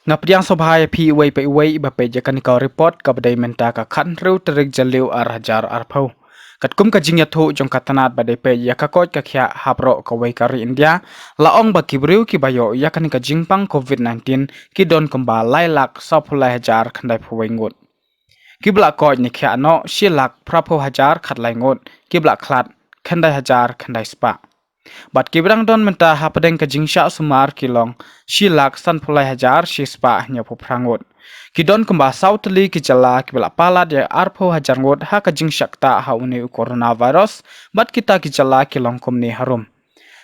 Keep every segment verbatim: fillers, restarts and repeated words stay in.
Nga pdiang sngewbha ïa phi iwei pa iwei iba peit ïa kane ka report kaba dei mynta ka khathynriew tarik Jylliew ar hajar arphew. Katkum ka jingïathuh jong ka tnat ba dei peit ïa ka koit ka khiah ha baroh kawei ka ri India, la ong ba ki briew kiba ïoh ïa kane ka jingpang covid nineteen ki don kumba lai lak sawphew lai hajar khyndaiphew wei ngut. Kiba la koit ne khiah noh shi lak phraphew hajar khatlai ngut, kiba la khlad khyndai hajar khyndai spah. Bad kiba dang don mynta hapdeng ka jingshah sumar ki long shi lak sanphew lai hajar shi spah hynñiewphew phra ngut. Ki don kumba saw tylli ki jylla kiba la palat ïa arphew hajar ngut ha ka jingshah ktah ha une u coronavirus, bad kita ki jylla ki long kumne harum.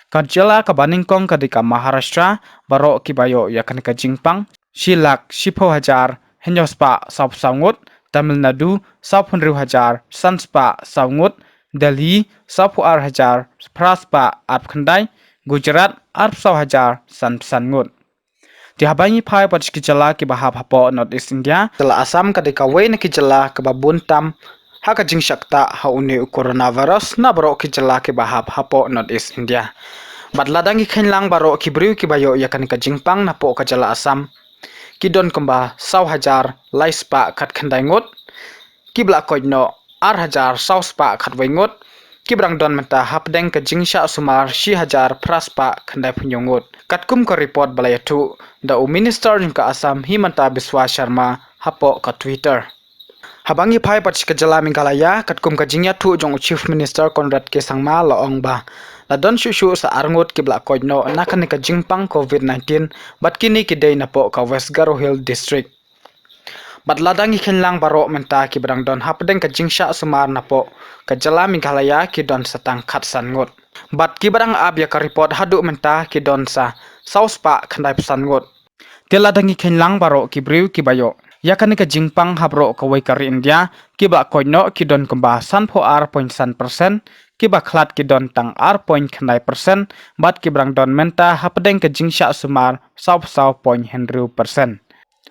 Ka jylla kaba nyngkong ka dei ka Maharashtra, baroh kiba ïoh ïa kane ka jingpang, shi lak shiphew hajar hynñiew spah sawphew saw ngut, Tamil Nadu, sawphew hynriew hajar san spah saw ngut, Delhi, sawphew ar hajar phra spah arphew khyndai, Gujarat, arphew saw hajar sanphew san ngut. Te haba ngi phai pat sha ki jylla kiba hap hapoh North East India, jylla Assam ka dei kawei na ki jylla kaba bun tam ha ka jingshah ktah ha une u coronavirus na baroh ki jylla kiba hap hapoh North East India. Bad lada ngi kheiñ lang baroh ki briew kiba ïoh ïa kane ka jingpang napoh ka jylla Assam, ki don kumba saw hajar lai spah khatkhyndai ngut, kiba la koit noh ar hajar saw spah khatwei ngut, kiba dang don mynta hapdeng ka jingshah sumar shi hajar phra spah khyndaiphew hynñiew ngut. Katkum ka report ba la ïathuh da u Minister jong ka Assam Himanta Biswa Sarma hapoh ka Twitter. Haba ngi phai pat sha ka jylla Meghalaya, katkum ka jingïathuh jong u Chief Minister Conrad K Sangma la ong ba la don shuh shuh sa ar ngut kiba la koit noh na kane ka jingpang covid nineteen, bad kine ki dei napoh ka West Garo Hills District. Bad lada ngi kheiñ lang baroh mynta kiba dang don hapdeng ka jingshah sumar napoh ka jylla Meghalaya ki don sa tang khatsan ngut. Bad kiba dang ap ïa ka report haduh mynta ki don sa saw spah khyndaiphew san ngut. Te lada ngi kheiñ lang baroh ki briew kiba ïoh ïa kane ka jingpang ha baroh kawei ka ri India, kiba la koit noh ki don kumba sanphew ar point san percent, kiba khlad ki don tang ar point khyndai percent, bad kiba dang don mynta hapdeng ka jingshah sumar sawphew saw point hynriew percent.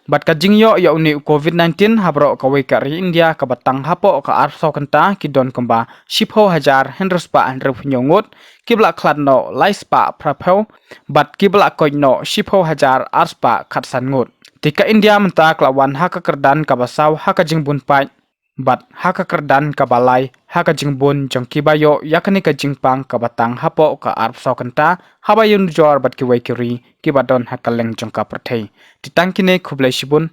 Bad ka jingïoh ïa une u covid nineteen ha baroh kawei ka ri India kaba tang hapoh ka arphew saw kynta ki don kumba shiphew hajar hynriew spah hynriewphew hynñiew ngut, kiba la khlad noh lai spah phraphew, bad kiba la koit noh shiphew hajar ar spah khatsan ngut. Te ka India mynta ka la wan ha ka kyrdan kaba saw ha ka jingbun paid, bad ha ka kyrdan kaba lai ha ka jingbun jong kiba ïoh ïa kane ka jingpang kaba tang hapoh ka arphew saw kynta, haba ïanujor bad kiwei ki ri kiba don ha kylleng jong ka pyrthei. Te tang kine, khublei shibun.